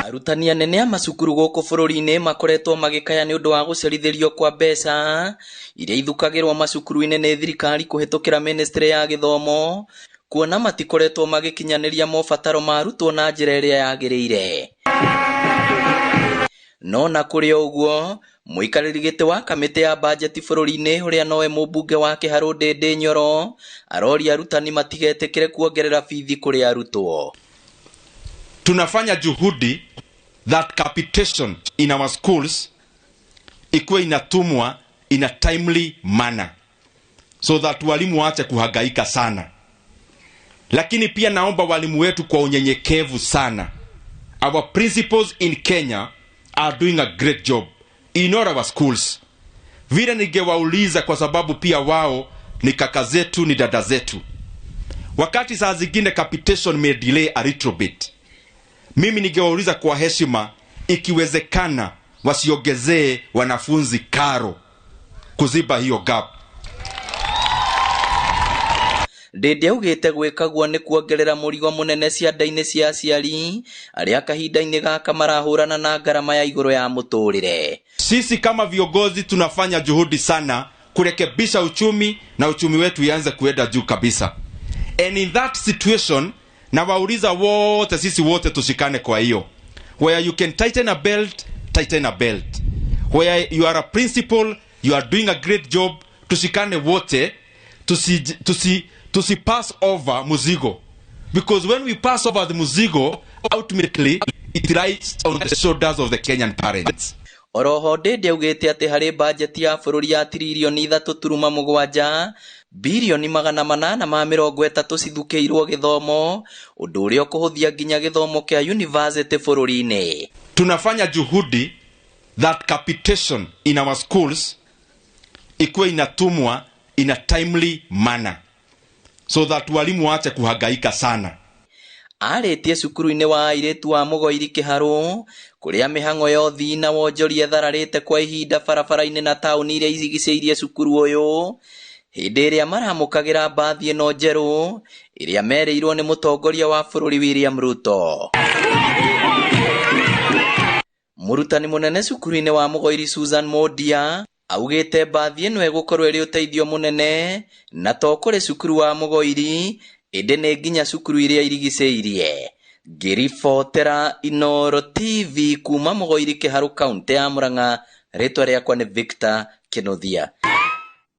Arutani anene a macukuru gũkũ bũrũri-inĩ makoretwo magĩkaya nĩ ũndũ wa gũcerithĩrio kwa mbeca iria ithukagĩrwo macukuru-inĩ nĩ thirikari kũhĩtũkĩra ministry ya gĩthomo, kuona matikoretwo magĩkinyanĩria mobataro ma arutwo na njĩra ĩrĩa yagĩrĩire. No na kũrĩ o ũguo, mũikarĩri gĩtĩ wa kamĩtĩ ya bajeti bũrũri-inĩ ũrĩa nowe mũmbunge wa Kĩharũ Ndĩndĩ Nyoro aroria arutani matigetĩkĩre kuongerera bithi kũrĩ arutwo. Tunafanya juhudi that capitation in our schools ikuwe inatumwa in a timely manner so that walimu waache kuhangaika sana. Lakini pia naomba walimu wetu kwa unyenyekevu sana. Our principals in Kenya are doing a great job in all our schools. Vile ningewauliza, kwa sababu pia wao ni kaka zetu, ni dada zetu. Wakati saa zingine capitation may delay a little bit, mimi ningewauliza kwa heshima, ikiwezekana wasiongezee wanafunzi karo kuziba hiyo gap. Ndĩndĩ augĩte gwĩka guo nĩ kuongerera mũrigo mũnene cianda-inĩ cia aciari arĩa kahinda-inĩ gaka marahũrana na ngarama ya igũrũ ya mũtũrĩre. Sisi kama viongozi tunafanya juhudi sana kurekebisha uchumi na uchumi wetu ianze kuenda juu kabisa. And in that situation, nawauliza wote, sisi wote tushikane kwa hiyo. Where you can tighten a belt, tighten a belt. Where you are a principal, you are doing a great job, tushikane wote, tusi pass over muzigo. Because when we pass over the muzigo, ultimately it lies on the shoulders of the Kenyan parents. Oroho Ndĩndĩ augĩte atĩ harĩ bajeti ya bũrũri ya tiririoni 3.7 birioni 830 cithukĩirwo gĩthomo, ũndũ ũrĩa ũkũhũthia nginya gĩthomo kĩa yunivasĩtĩ bũrũri-inĩ. Tunafanya juhudi that capitation in our schools ikuwe inatumwa in a timely manner so that walimu waache kuhangaika sana. Arĩtie cukuru-inĩ wa airĩtu wa Mũgoiri Kĩharũ kũrĩa mĩhang'o ya ũthii na wonjoria ĩthararĩte kwa ihinda barabara-inĩ na taũni iria icigicĩirie cukuru ũyũ hĩndĩ ĩrĩa maramũkagĩra mbathi ĩno njerũ ĩrĩa merĩirwo nĩ mũtongoria wa bũrũri William Ruto. Mũrutani mũnene cukuru-inĩ wa Mũgoiri Susan Mondia augĩte mbathi ĩno ĩgũkorwo ĩrĩ ũteithio mũnene na to kũrĩ cukuru wa Mũgoiri ĩndĩ nĩ nginya cukuru iria irigicĩirie. Ngĩribotera Inooro TV kuma Mũgoiri Kĩharũ, kaũntĩ ya Murang'a, rĩtwa rĩakwa nĩ Victor Kĩnuthia.